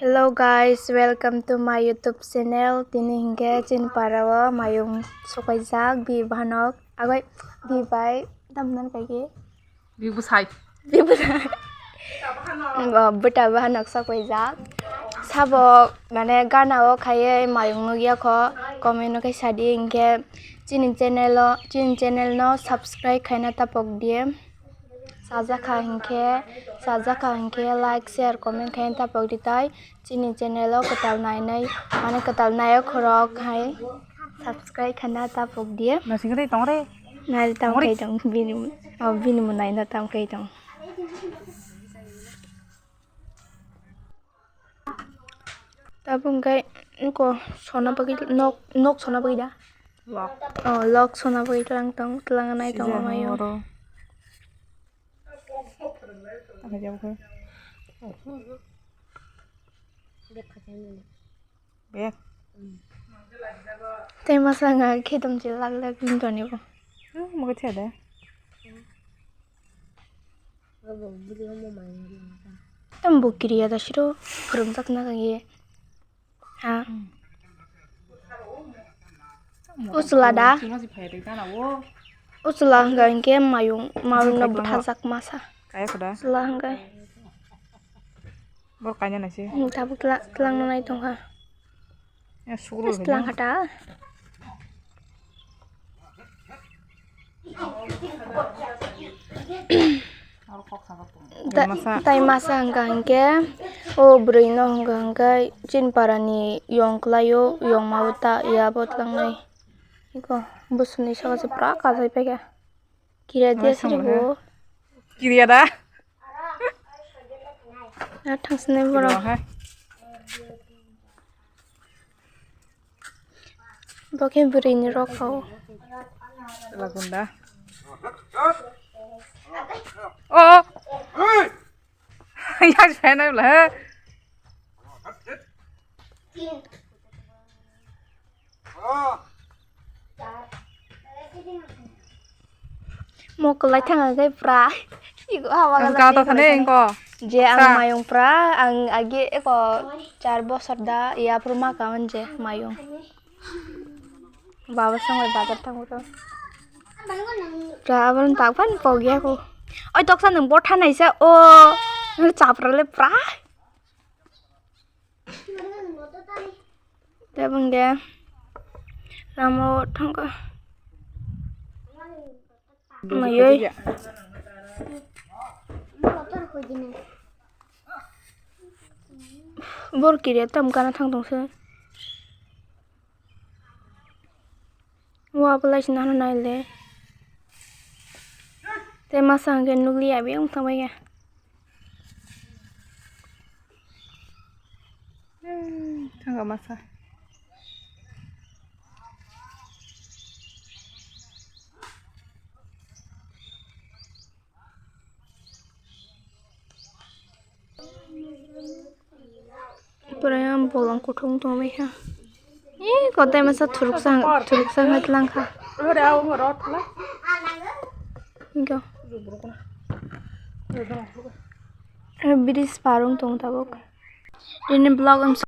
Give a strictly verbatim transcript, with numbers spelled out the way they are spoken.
Hello guys, welcome to my YouTube channel. Tini hinkhe chini parao mayung sokaijak bi bahanok. Agoi bi bai tamnan kaike. Bi bwsai. Bi bwsai. Bo bwta bahanok sokaijak. Sabo mane gana o khaiye mayung nukya kho. Comment no khe sadi hinkhe chini channel o, chini channel no subscribe khaina tapok diye. Sajak kha hinkhe, sajak kha hinkhe like, share, comment khe tapok di tai. Chini channel o kwtal nainai, mane kwtal nayok rok hai subscribe khana tapok di. Nasing khe tong re. Nai tam khe tong bini, oh, bini mo naina tam khe tong. Tabuk hwnkhe eko sona bagwi nok, nok sona bagwi da? Lok. Oh, lok sona bagwi tlang tong, tlang nai tong. Sijak amayo. Horo. Tamo jabo khe. Bek. Tei masa wngkha khe tong chwla lak lak wng toni bo. Hmm, mo khe thya de. Tamo bo kiriya da siro phwrwngjakna khe. Ha. O chwla da? O chwla hwnkha hinkhe mayung, mayung no bwthajak masa. Kaya khe da? Chwla hwnkha. Bor kaina naisi. Hmm, tabuk tla-, tlangna nai tongkha. Ya, sugro. Tlang hata. Ta-, masa. Tai masa hwnkha hinkhe o bwrwi no hwnkha hinkhe chini para ni yong kwlai o, yong ma o ta ya bo tlangnai. Iko bwswk ni saka se pura kajai paikha. Kiriya diya siri bo. Kiriya da? Na thangsinai borok. Kiriya hai. Bo khe bwrwini rok kha o. Lagunda. Oh. Yak sai nai bla he. Mo kwlai thang khe pura. Iko hawa ang gana ka to ni thane kwlai thang. Engko. Je ang sa. Mayung pura, ang agi eko char bosor da, ya pura ma ka je mayung. Baba song bai bazar thango to. Pura abang tak pan pogya ko. Oi toksa nung botha naisa o. Chapra le pura. Tei bwngde lama o thangkha. Mayoi. Bor kiriya tam kana thang tongse. Wa belai se nana naile. Tei masa hwnkhe nukliya biyang thangbai khe. Hmm, thangkha masa. Pura yang bolong kuthung tongwi kha. Ih, kotai masa thuruksa, thuruksa hai tlang kha. Go. Bridge parung tong tabuk. Ini vlog ang